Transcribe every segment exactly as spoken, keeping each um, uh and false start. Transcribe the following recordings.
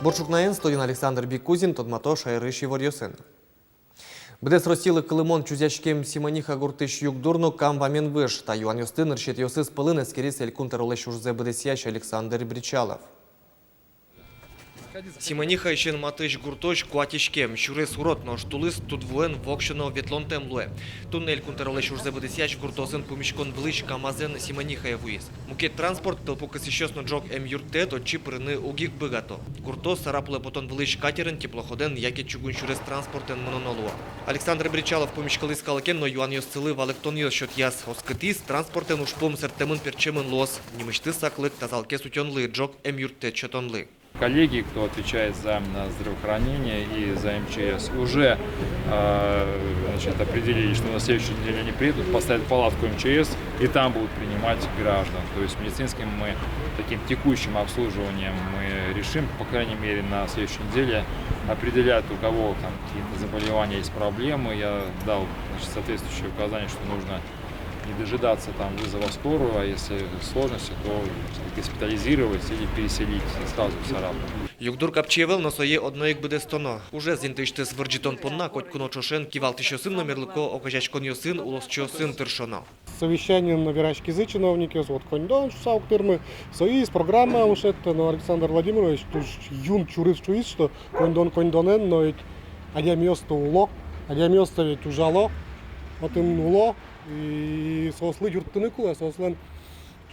Бур ӵукнаен, студиын Александр Бикузин, тодмато шаерысь иворъёсын. Быдэс Россилы кылымон чузъяськем Симониха гуртысь югдур но Кам вамен выж. Та юанъёсты нырысетӥосыз пӧлын эскериз Элькун тӧролэсь ужзэ быдэсъясь Александр Бречалов. Симонихаысен матысь гуртозь куать иськем, сюрес урод, нош тулыс тудвуэн воксё но ветлонтэм луэ. Туннэ Элькун тӧролэсь ужзэ быдэсъясь гуртоосын пумиськон вылысь КамАЗэн Симонихае вуиз. Мукет транспорт, тылпу кысӥсьёс но ӝог эмъюрттэт отчы пырыны уг ик быгато. Гуртоос Сарапулэ потон вылысь катерен, теплоходэн яке чугун сюрес транспортэн мыноно луо. Александр Бречалов пумиськылӥз калыкен но юанъёссылы валэктонъёс сётъяз. Оскытӥз, транспортэн ужпум сэрттэмын-пертчемын луоз. Нимысьтыз саклык тазалыкез утёнлы, ӝог эмъюрттэт сётонлы. Коллеги, кто отвечает за, м, здравоохранение и за М Ч С, уже, э, значит, определили, что на следующей неделе они приедут, поставят палатку М Ч С и там будут принимать граждан. То есть медицинским мы таким текущим обслуживанием мы решим, по крайней мере, на следующей неделе определят, у кого там какие-то заболевания есть, проблемы. Я дал, значит, соответствующие указания, что нужно не дожидаться там вызова скорого, а если сложности, то госпитализировать или переселить сразу в Сарапул. Югдур капчи ӧвӧл, но сое одно ик быдэстоно. Ужез интыысьтыз вырӟытон понна котьку но ӵошен кивалтӥсьёсын но мерлыко огазеяськонъёсын улосчиосын тыршоно. Совещаниын но вераськизы чиновникъёс, вот коньдон шуса уг тырмы, соиз программа ушетто, но Александр Владимирович туж юн чурыт шуиз, что коньдон коньдонэн, но ведь адямиос-то уло, адямиос-то ведь ужало, отын уло, и соослы юрттыны кулэ, соослэн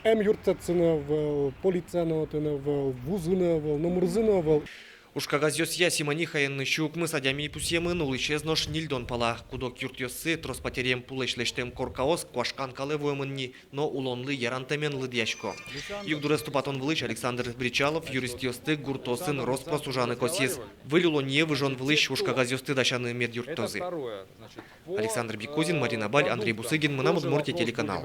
эмъюртсэтсы но ӧвӧл, полиция но отын ӧвӧл, вузы но ӧвӧл, номырзы но ӧвӧл. Ужкагазъёсъя Симонихаын сю укмыс адями пусъемын, улӥсез нош ньыльдон пала. Куд-ог юртъёссы трос патеръем пулэсь лэсьтэм коркаос куашкан калэ вуэмын ни, но улонлы ярантэмен лыдъясько. Югдурез тупатон вылысь Александр Бречалов юристъёсты гуртоосын рос-прос ужаны косӥз. Выль улонние выжон вылысь ужкагазъёсты дасяны мед юрттозы. Александр Бикузин, Марина Баль, Андрей Бусыгин, «Мынам Удмуртие» телеканал.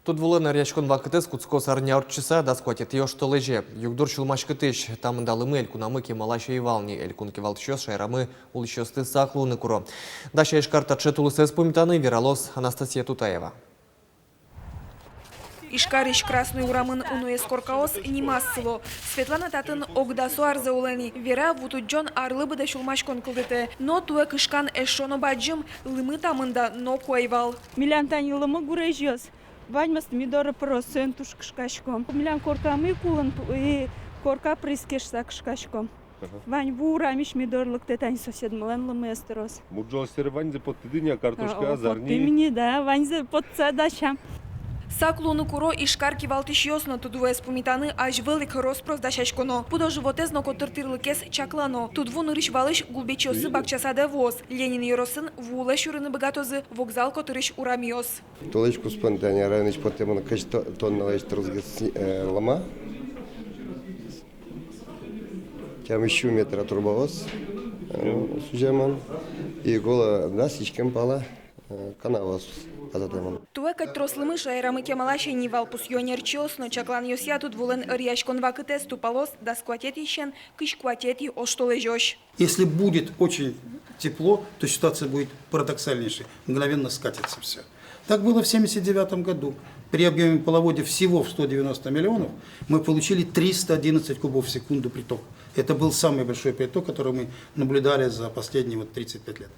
Тудвулэн ӧръяськон вакытэз кутскоз арня ортчыса, дас куатетӥ оштолэзе. Югдур сюлмаськытӥсь. Та мында лымы элькунамы кемалась ӧй вал ни. Элькун кивалтӥсьёс шаерамы улӥсьёсты сак луыны куро. Дась-а Ижкар таӵе тулысэз пумитаны, вералоз Анастасия Тутаева. Ижкарысь Красный урамын уноез коркаос нимаз сыло. Светлана татын ог дасо арзэ улэ ни. Вера, ву тудӟон арлы быдэ сюлмаськон кылдытэ. Но туэ кышкан эшшо но бадӟым, лымы та мында ноку ӧй вал. Милям тани лымы гурезьёс. Ваньмыз ми доры пыро, соин туж кышкаськом. Милям коркамы ик улын, и корка пыриське шуса кышкаськом. Ага. Вань ву урамысь ми доры лыктэ, тани соседмылэн лымыез трос. Мурӝон сьӧры ваньзэ поттӥды ни-а, картошка, а, зарни? Поттӥм ни, да, ваньзэ поттыса дасям. Сак луыны куро Ижкар кивалтӥсьёс но. Тудвуэз пумитаны азьвыл ик рос-прос дасяськоно. Пудо-животэз но котыр тӥрлыкез чаклано. Тудву нырысь-валысь гулбечъёссы бакчасадэ вуоз. Ленин ёросын ву улэ сюрыны быгатозы вокзал котырысь урамъёс. Толэзь куспын тани районысь потэмын кызь то-, тонналэсь тросгес, э, лыма. Тямыссю метра трубаос, э, сузямын. И голо дас иськем пала, э, канаваос казатэмын. Туэ кадь трос лымы шаерамы кемалась ӧй ни вал, пусъё ӧнерчиос но. Чакланъёсъя, тудвулэн ӧръяськон вакытэз тупалоз дас куатетӥысен кызь куатетӥ оштолэзёзь. Если будет очень тепло, то ситуация будет парадоксальнейшей. Мгновенно скатится всё. Так было в семьдесят девятом году. При объёме половодья всего в сто девяносто миллионов мы получили триста одиннадцать кубов в секунду приток. Это был самый большой приток, который мы наблюдали за последние вот тридцать пять лет.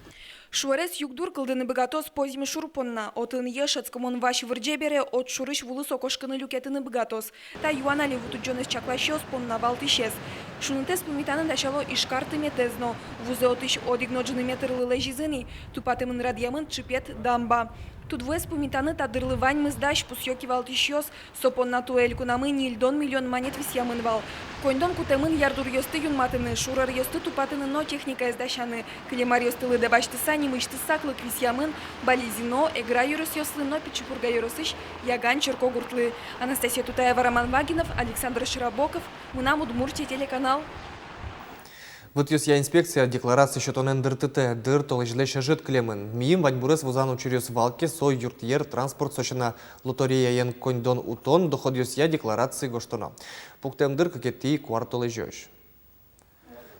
Шуэрес югдур кылдыны быгатоз Позьмы шур понна. Отын йӧ шӧдскымон вазь вырӟе бере, отшурысь вулы со кошкыны люкетыны быгатоз. Та юан али ву тудӟонэз чакласьёс понна валтӥсез. Шунытэз пумитаны дасяло Ижкар тыметэз но. Вузэ отысь одӥг но ӝыны метрлы лэзизы ни, тупатэмын-радъямын чыпет дамба. Тудвуэз пумитаны та дырлы ваньмыз дась, пусъё кивалтӥсьёс. Со понна туэ элькунамы ньыльдон миллион манет висъямын вал. Коньдон кутэмын ярдуръёсты юнматыны, шураръёсты тупатыны но техникаез дасяны. Кылем аръёсты лыдэ басьтыса, нимысьтыз саклык висъямын Балезино, Эгра ёросъёслы но Пичи Пурга ёросысь Яган черкогуртлы. Анастасия Тутаева, Роман Вагинов, Александр Широбоков, «Мынам Удмуртие» телеканал. Вытъёсъя инспекция декларация сётонэн дыртытэ. Дыр толэзьлэсь ӧжыт кылемын. Миым ваньбурез вузан учыръёс вал ке, со юртъер, транспорт, со сяна лотереяен коньдон утон, доходъёсъя декларация гожтоно. Пуктэм дыр кыкетӥ куартолэзёзь.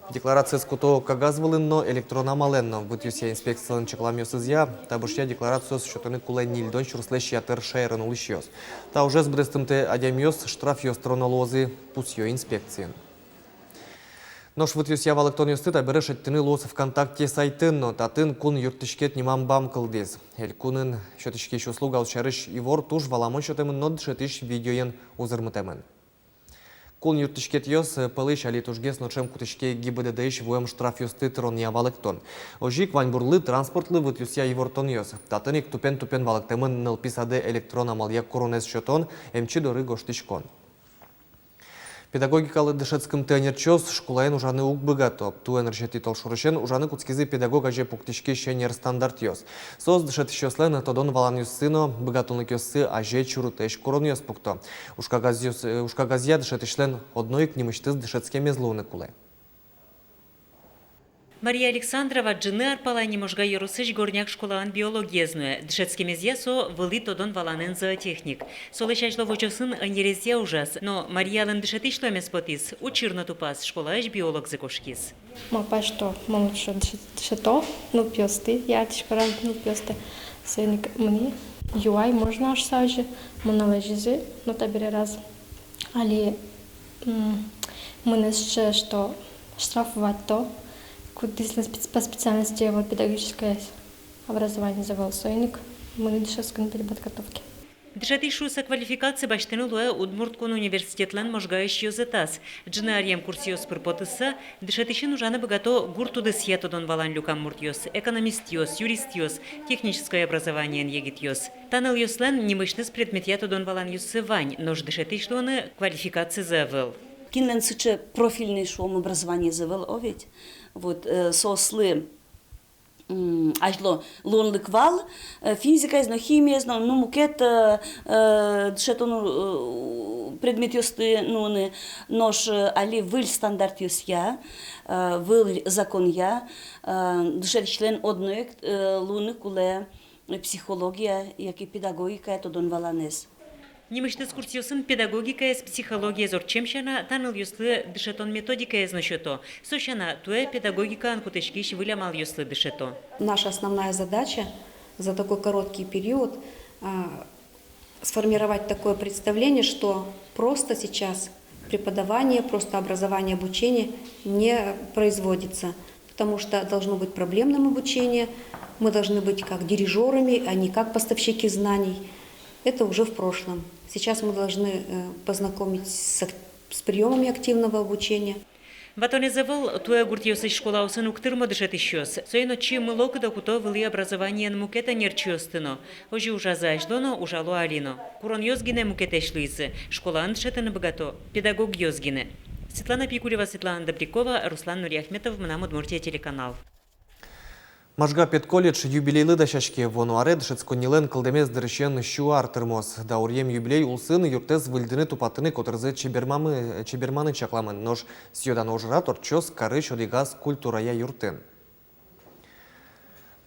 Декларациез куто кагаз вылын но, электрон амалэн но. Вытъёсъя инспекциялэн чакламъёсызъя, табышъя декларациос сётыны кулэ ньыльдон сюрслэсь ятыр шаерын улӥсьёс. Та ужез быдэстымтэ адямиос штрафъёс тыроно луозы, пусъё инспекциын. Нош вытъёсъя валэктонъёсты табере шедьтыны луоз ВКонтакте сайтын но. Татын «Кун юрттӥськет» нимам бам кылдӥз. Элькунын сётӥськись услугаос сярысь ивор туж валамон сётэмын но дышетӥсь видеоен узырмытэмын. Кун юрттӥськетъёс пӧлысь али тужгес но ӵем кутӥське ГИБДД-ысь вуэм штрафъёсты тыронъя валэктон. Озьы ик ваньбурлы, транспортлы, вытъёсъя ивортонъёс. Татын ик тупен-тупен валэктэмын нылпи садэ электрон амалъя куронэз сётон, эмчи доры гожтӥськон. Педагогикалы дышетскымтэ ӧнерчиос школаын ужаны уг быгато. Туэ нырысетӥ толшорысен ужаны кутскизы педагог азе пуктӥськись ӧнер стандартъёс. Соос дышетӥсьёслэн тодон-валанъёссы но быгатонлыкъёссы азе чурытэсь куронъёс пукто. Ужкагазъёс, э, ужкагазъя дышетӥсьлэн одно ик нимысьтыз дышетскемез луыны кулэ. Мария Александрова ӝыны ар пала ни Можга ёросысь Горняк школаын биологиез нуэ. Дышетскемезъя со вылӥ тодон-валанэн зоотехник. Солэсь азьло возёсын ӧнерезъя ужаз, но Мариялэн дышетӥсь луэмез потӥз, учыр но тупаз, школаысь биологзэ кошкиз. Малпай, что мон лучше дышет-, дышето нылпиосты, яратӥсько радъяны нылпиосты. Соин ик мынӥ, юай, можно-а шуса озьы, мон налэзьызы, но табере раз али, м, мынэ сыӵе, что штрафовать-то, кудӥзлэн спец-, по специальности ӧвӧл педагогическое образованиез ӧвӧл, соин ик мынӥ дышетскыны переподготовке. Дышетӥсь шуыса квалификация басьтыны луэ Удмурт кун университетлэн Можгаысь ёзэтаз. Ӝыны аръем курсъёс пыр потыса, дышетӥсьын ужаны быгато гурт удысъя тодон-валан люкам муртъёс, экономистъёс, юристъёс, технической образованиен егитъёс. Та нылъёслэн нимысьтыз предметъя тодон-валанъёссы вань, нош дышетӥсь луыны квалификацизы ӧвӧл. Кинлэн сыӵе профильный, шуом, образованиез ӧвӧл, о ведь? Вот, э, соослы, м, азьло луонлык вал, э, физикаез но, химиез но, ну, мукет, э, э, дышетон, э, предметъёсты нуыны, нош, э, али выль стандартъёсъя, э, выль законъя, э, дышетӥсьлэн одно ик, э, луыны кулэ психология яке педагогикая тодон-валанэз. Нимысьтыз курсъёсын педагогикаез, психологиез ортчем сяна, та нылъёслы дышетон методикаез но сёто. Со сяна, туэ педагогикаын кутӥськись выль амалъёслы дышето. Наша основная задача за такой короткий период, а, сформировать такое представление, что просто сейчас преподавание, просто образование, обучение не производится, потому что должно быть проблемным обучение, мы должны быть как дирижёрами, а не как поставщики знаний. Это уже в прошлом. Сейчас мы должны, э, познакомить с ак-, с приёмами активного обучения. Ватонэз ӧвӧл, туэ гуртъёсысь школаосын уг тырмо дышетӥсьёс. Соин отчы мылокыдо куто вылӥ образованиен мукет ӧнерчиосты но. Озьы ужазы азьло но, ужало али но. Куронъёс гинэ мукетэсь луизы. Школаын дышетыны быгато педагогъёс гинэ. Светлана Пикулева, Светлана Добрякова, Руслан Нуриахметов, «Мынам Удмуртие» телеканал. Можга педколледж юбилейлы дасяське. Вуоно аре дышетсконнилэн кылдэмез дырысен сю ар тырмоз. Дауръем юбилей улсын юртэз выльдыны-тупатыны котырзы чебермамы-, чеберманы чакламын. Нош сӥё-дано ужрад ортчоз карысь одӥгаз культурая юртын.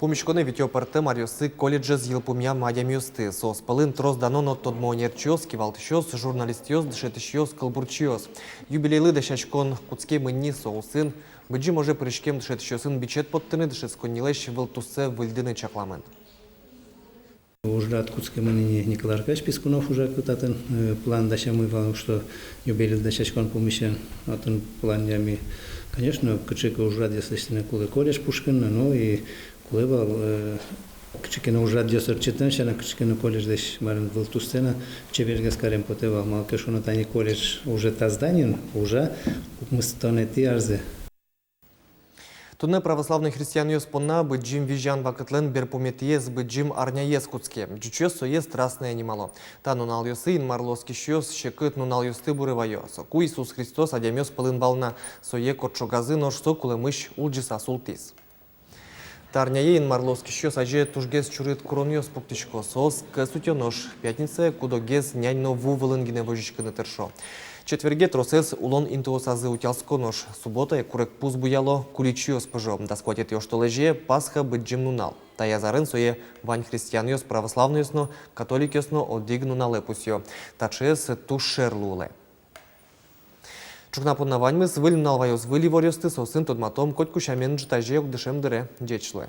Пумиськонэ витё пӧртэм аръёсы колледжез йылпумъям адямиосты. Соос пӧлын трос дано но тодмо ӧнерчиос, кивалтӥсьёс, журналистъёс, дышетӥсьёс, кылбурчиос. Юбилейлы дасяськон кутскемын ни, со улсын Быдӟым оже пыриськем дышетӥсьёсын бичет поттыны, дышетсконнилэсь вылтуссэ выльдыны чакламын. Ужрад кутскемын ини Николай Аркадьевич Пискунов ужа ке татын, э, план дасямы вал, что юбилейлы дасяськон пумысен отын планъямы. Конечно, кыӵе ке ужрадъёс лэсьтыны кулэ колледж пушкын но, ну и кулэ вал, э, кыӵе ке но ужрадъёс ортчытон сяна, кыӵе ке но колледжлэсь, марым, вылтуссэ но чебергес карем потэ вал, малы ке шуоно, тани колледж уже та зданиын ужа укмыстонэтӥ арзэ. Туннэ православной христианъёс понна Быдӟым Визян вакытлэн берпуметӥез, Быдӟым Арняез кутске. Ӟучъёс сое Страстная нимало. Та нуналъёсы инмарлы оскисьёс секыт нуналъёсты буре ваё. Соку Иисус Христос адямиос пӧлын вал на, сое кортчогазы, нош со кулэмысь улӟыса султӥз. Та арняе инмарлы оскисьёс азе тужгес чурыт куронъёс пуктӥсько. Соос кӧс утё, нош пятницае куд-огез нянь но ву вылын гинэ возиськыны тыршо. Четверге тросэз улон интыосазы утялско, нош субботае курегпуз буяло, куличиос пыжо. Дас куатетӥ оштолэзе Пасха, Быдӟым нунал. Таяз арын сое вань христианъёс, православнойёс но, католикъёс но одӥг нуналэ пусъё. Таӵеез туж шер луылэ. Ӵукна понна ваньмыз. Выль нунал ваёз выль иворъёсты, соосын тодматом котьку сямен ӝытазе ик дышем дыре. Ӟеч луэ.